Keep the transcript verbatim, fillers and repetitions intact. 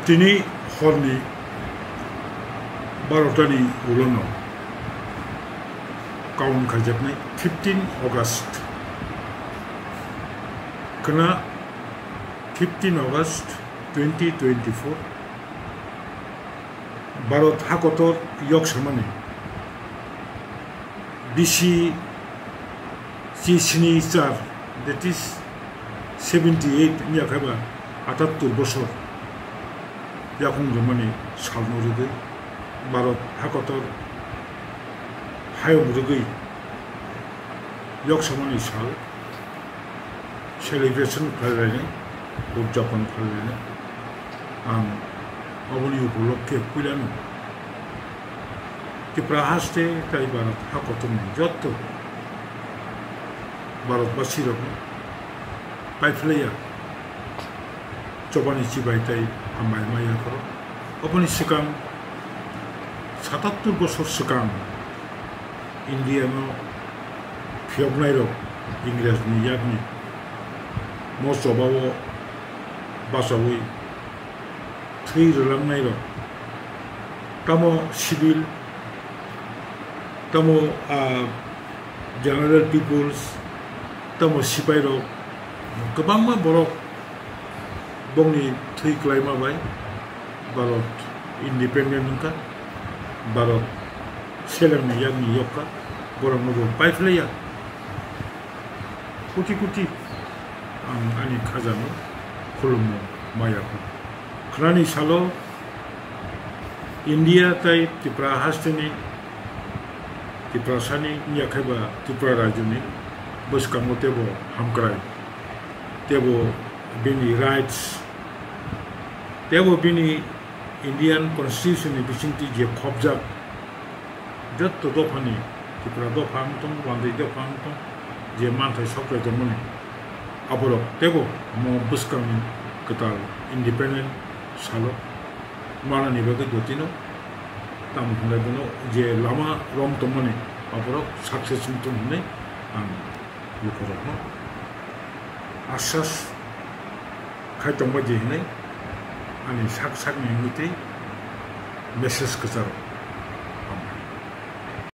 Tini horni barotani ulono kaun khaijaknai fifteen August. Khna fifteen August twenty twenty-four, Bharat hakotor yok samani bisi chi sini char, that is seventy eight wngya khe ba atattur bosor yakung rwmani salno rwgwi Bharat hakotor hayung rwgwi yok samani sal celebration khlailainai, udjapon khlailainai. Ang oboni upolokhe puilano Tripura haste tai Bharat hakotorni jotto Bharatbasirokno paiphlaiya chobani chibai tai hambai maya khoro. Oboni swkang satattur bosor swkang Indiano phiyoknairok Ingrejni yakni mo chobao bachaui thwi rwlangnairok, tamo civil, tamo, ah, general peoples, tamo sipairok, kwbangma borok bongni thwi kwlaima bai Bharat independent wngkha, Bharat selengni yakni yokha, borokno bo paiphlaiya. Kuti kuti ang ani khajano khulumno maya kho. Khnani salo India tai Tripura hasteni, Tiprasani wngya khe ba Tripura rajyoni bwskango teibo hamkrai, teibo bini rights, teibo bini Indian Constitution ni bisingtwi je khopjak, jotto dophani, Tripura dopha wng tong, Wandoi dopha wng tong, je manthai sok lai tongmani, aborok teibo mo bwskangni kwtal independent salo manani bagwi dotino, tamo hwnlai bono je lama rom tongmani, aborok success wng tong hwnwi ang lukurokno asas khai tongbaidi hwnwi ani sak sakni wngwi tei message kwcharo